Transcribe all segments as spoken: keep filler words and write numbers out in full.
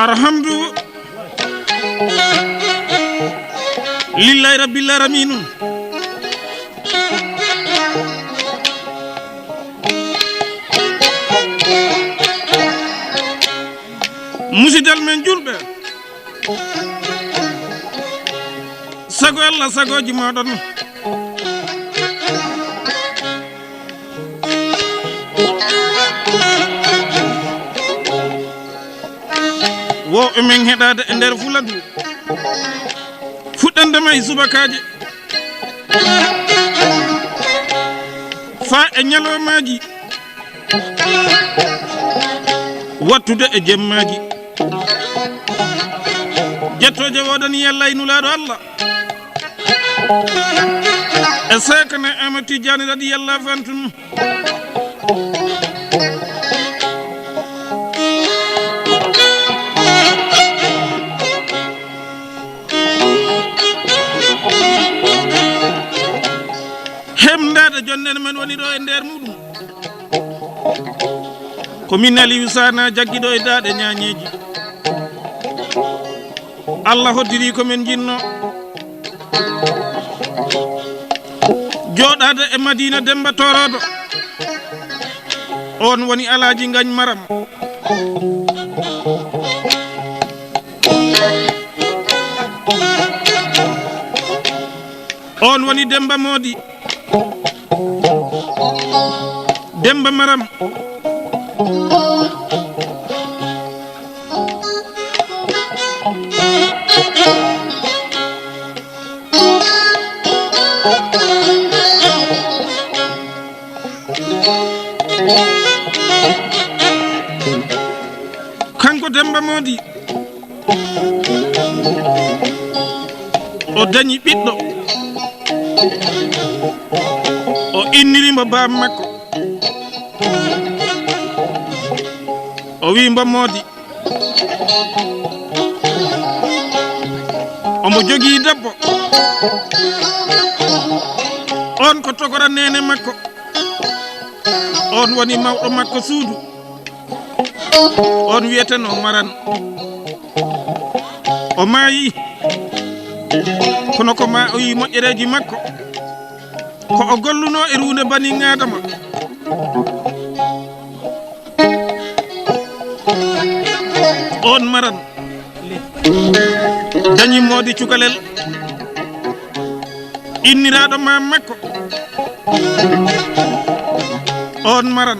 Alhamdu lillahi rabbil alamina. Musidal men julɓe, sago Allah, sagoji moɗon. Wo emin heɗade e nder Fuladu, fuɗɗande ma e subakaaji, faa e ñalawmaaji, wattude e jemmaaji. Jettooje woodani Yalla e Nulaaɗo Allah, e Seekana Ahmad Tijjaani radiyallahu anhu. Hemdaade jonne men woni ɗo e nder muɗum. Ko min Aliyu Saana jaggiɗo e daaɗe ñaañeeji. Allah hoddiri ko min jinno. Jooɗaade e Madina Demba Torodo. On woni Alaaji Ngañ Maram. On woni Demba Moodi. Demba Maram. Kanko Demba Moodi, o dañi ɓiɗɗo, o inniri mbo baaba makko, o wi mbo Moodi, omo jogii debbo, on ko tokora neene makko, on woni mawɗo makko suudu. On wiyeteno Maran. O maayi, kono ko ma o yi moƴƴereeji makko, ko o golluno e ruunde Bani Aadama. On Maran dañi Moodi cukalel, inniraaɗo maam makko. On Maran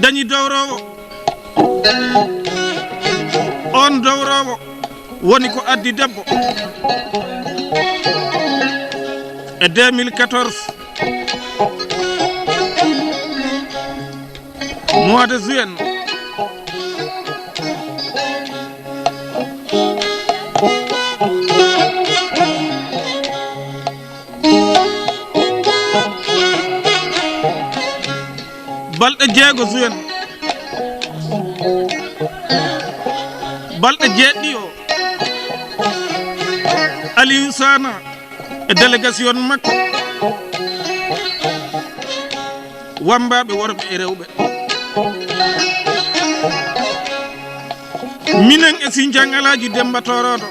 dañi dowrowo. On dowrowo Woni ko addi debbo e deux mille quatorze, mois de juin. Balɗe jeego juin, balɗe jeeɗiɗi o, Aliou Sana e délégation makko, wammbaaɓe worɓe e rewɓe, minen e Sinjang Alaaji Demmba Tooroodo,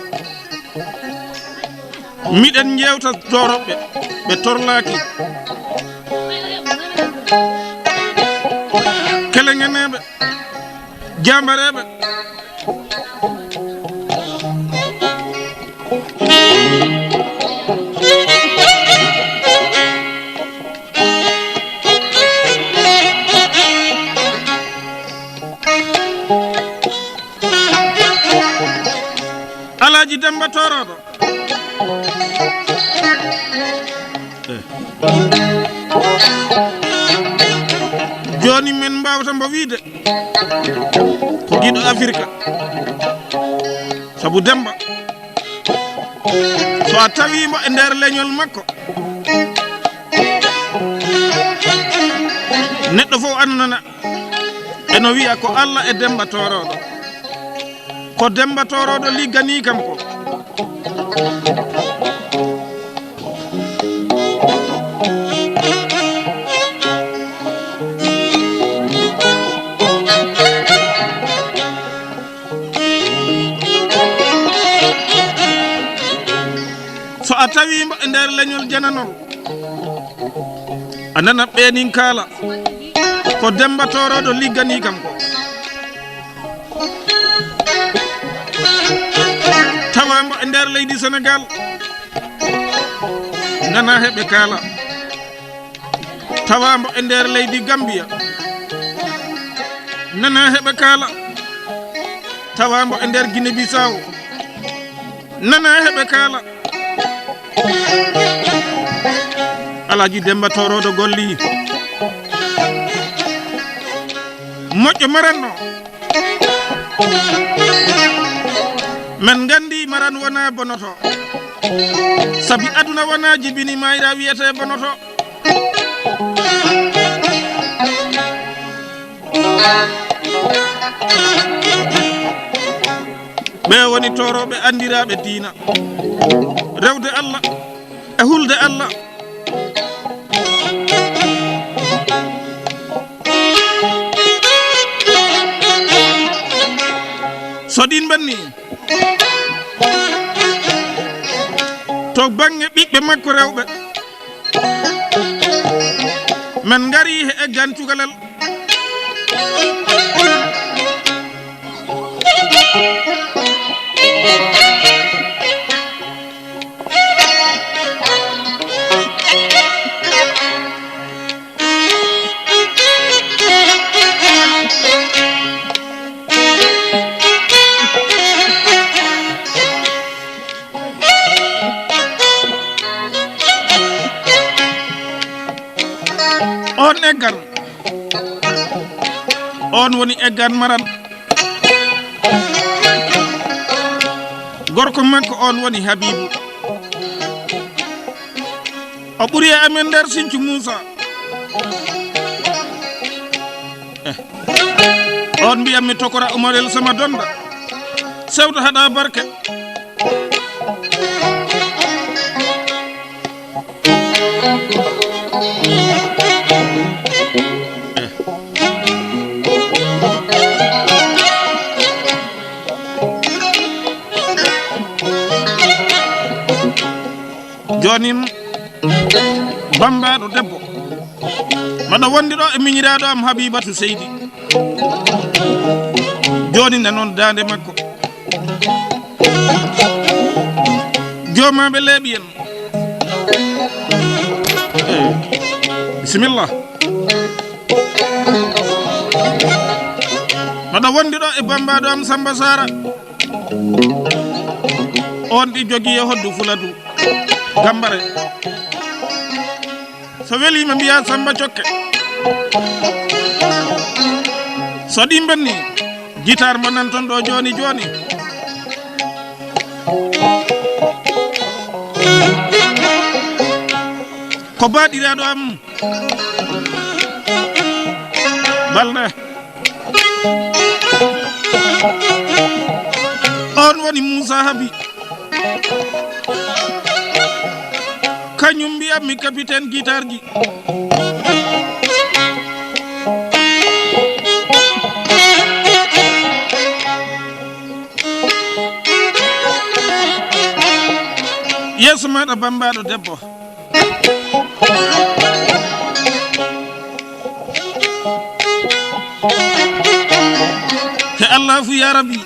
miɗen njeewta Tooroɓɓe ɓe torlaaki, keleŋeneeɓe, jaambareeɓe. Alaaji Demmba Tooroodo. Jooni min mbaawta mbo wiide ko giɗo Afirka, sabu Demmba, so a tawii mbo e nder leñol makko, neɗɗo fof annana eno wiya ko Alla e Demmba Tooroodo. Ko Demmba Tooroodo ligganii kam ko. So a tawii mbo e nder leñol jananol, a nana ɓeenin kaala, ko Demmba Tooroodo ligganii kam ko. Tawa mbo e nder leydi Senegaal, nana heɓe kaala. Tawa mbo e nder leydi Gambia, nana heɓe kaala. Tawa mbo e nder Guinée Bissau, nana heɓe kaala. Alaaji Demmba Tooroodo golli. Moƴƴo maranno. Men nganndi maran wona bonoto. Sabi aduna wona jibini mayra wiyete bonoto. Ɓe woni toorooɓe anndiraaɓe diina, rewde Alla e hulde Alla. So ɗin ɓenni to baŋŋe ɓiɓɓe makko rewɓe, men ngari he eggan cukalel. On eggan, on woni eggan maran. Gorko makko on woni Habibu. O ɓuri e amen nder Sinthiou Moussa. Eh. On mbiyammi tokora Umarel sama donda. Sewta haɗa barke. Jooni, bammbaaɗo debbo, mbaɗa wondi ɗo e miñiraaɗo am Habibatu Seydi. Jooni, nanon daande makko. Joomaaɓe leeɓi en. Eh, bisimilla. Mbaɗa wondi ɗo e bammbaaɗo am Samba Sara. On ɗi jogii e hoddu Fuladu Gambare. So weliima mbiyaa Samba Cokke. So ɗi mbenni, jitaar mo nanton ɗo jooni jooni. Ko baaɗiraaɗo am. Balde. On woni Moussa Habi. Kañum mbiyatmi capitaine guitare ji. Yeeso maɗa bambaɗo debbo. He Allah fu ya Rabbi.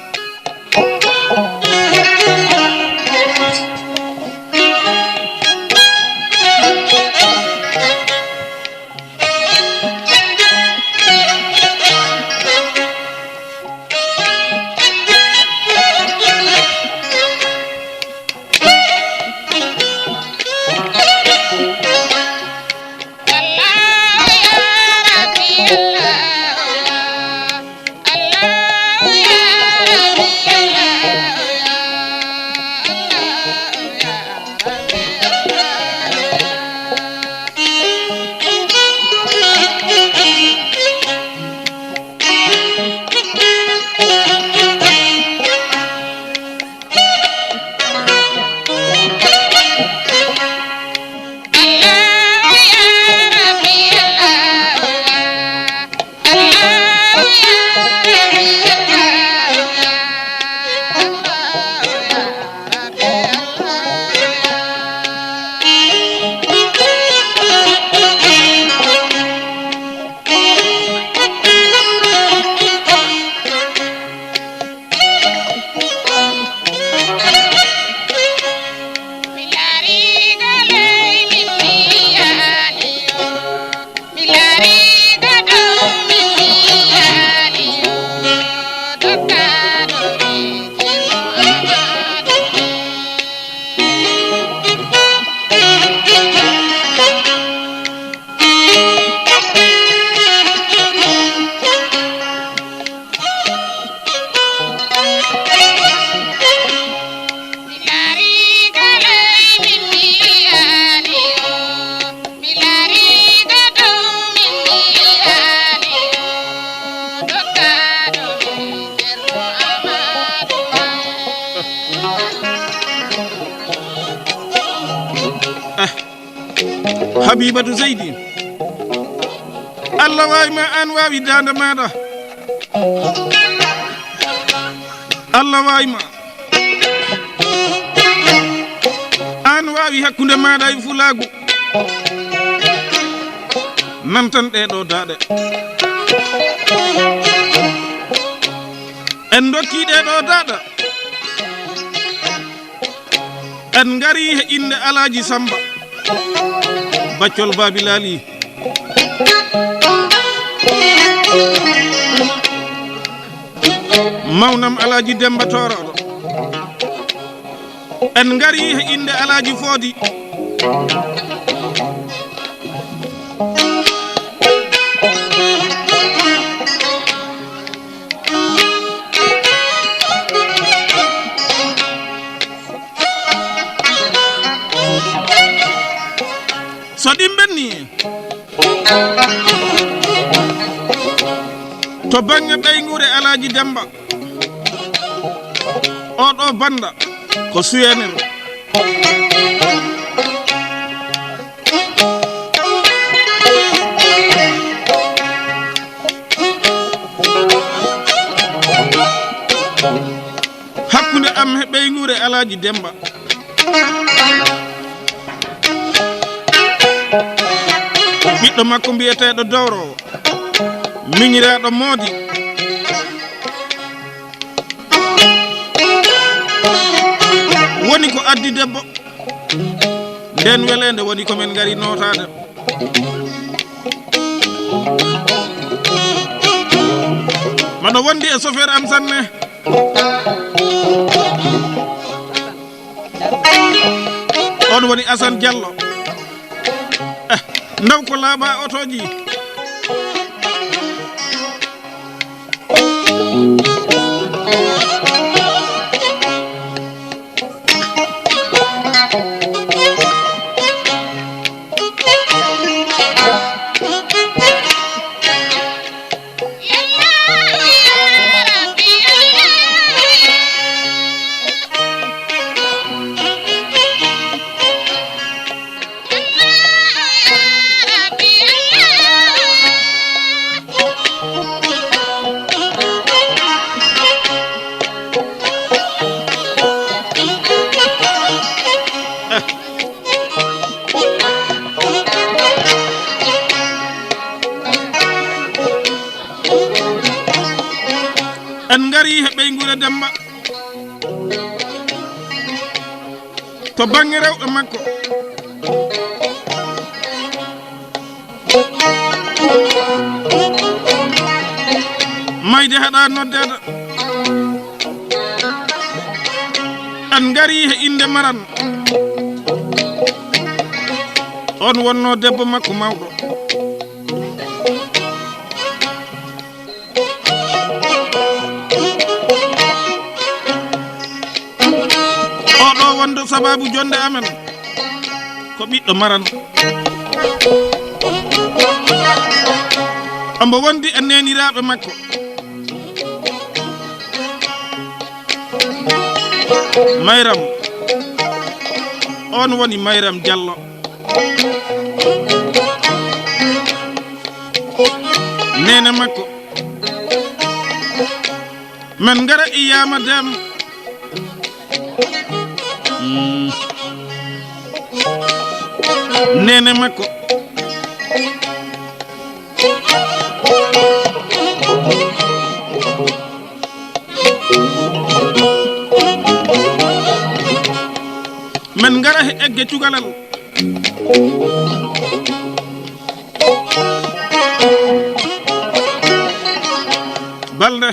Habibatu Seydi, Allah waawi ma, aan waawi daande maaɗa. Allah waawi ma, aan waawi hakkunde maaɗa e fulaagu. Nan tan ɗee ɗoo daaɗe. En ndokki ɗee ɗoo daaɗe. En ngari he innde Alaaji Samba, Baccol Baabilaali. Mawnam Alaaji Demba Toorooɗo. En ngari he innde Alaaji Foodi. So ɗi mbenni to bannge ɓeynguure Alaaji Demba, oo ɗoo bannda ko Suyanir. Hakkunde am he ɓeynguure Alaaji Demba, ɓiɗɗo makko mbiyeteeɗo Dowro, miñiraaɗo Moodi, woni ko addi debbo. Nden weleende woni ko men ngari nootaade. Maɗo wondi e sofeer am sanne. On woni Assane Diallo. Eh, ndaw ko laaɓa otooji. En ngari he ɓeynguure Demba to bannge rewɓe makko. Mayde haɗa noddeede. En ngari he innde Maran. On wonno debbo makko mawɗo. Oɗo wonde sababu jonde amen ko ɓiɗɗo Maran. Omo wondi e neeniraaɓe makko. Mayram. On woni Mayram Diallo. Neene makko. Men ngara Iyama Dem. Mm. Neene makko. Men ngara he egge cukalel. Balde.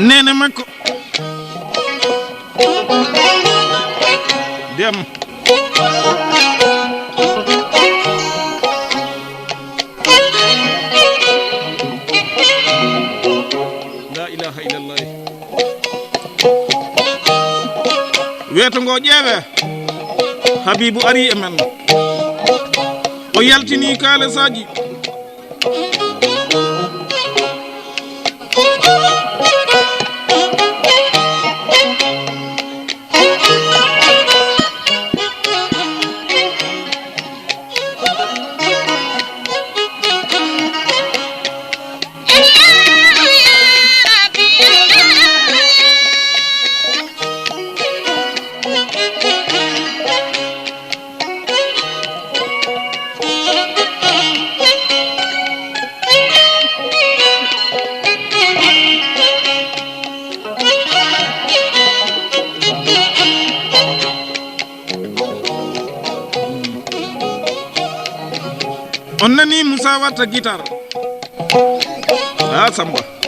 Neene makko. Dem. La ilaha illallah. Weeto ngo ƴeewe. Habibu ari e men. O yaltini kaalesaaji. On nani Moussa Watta guitar? Ha Samba.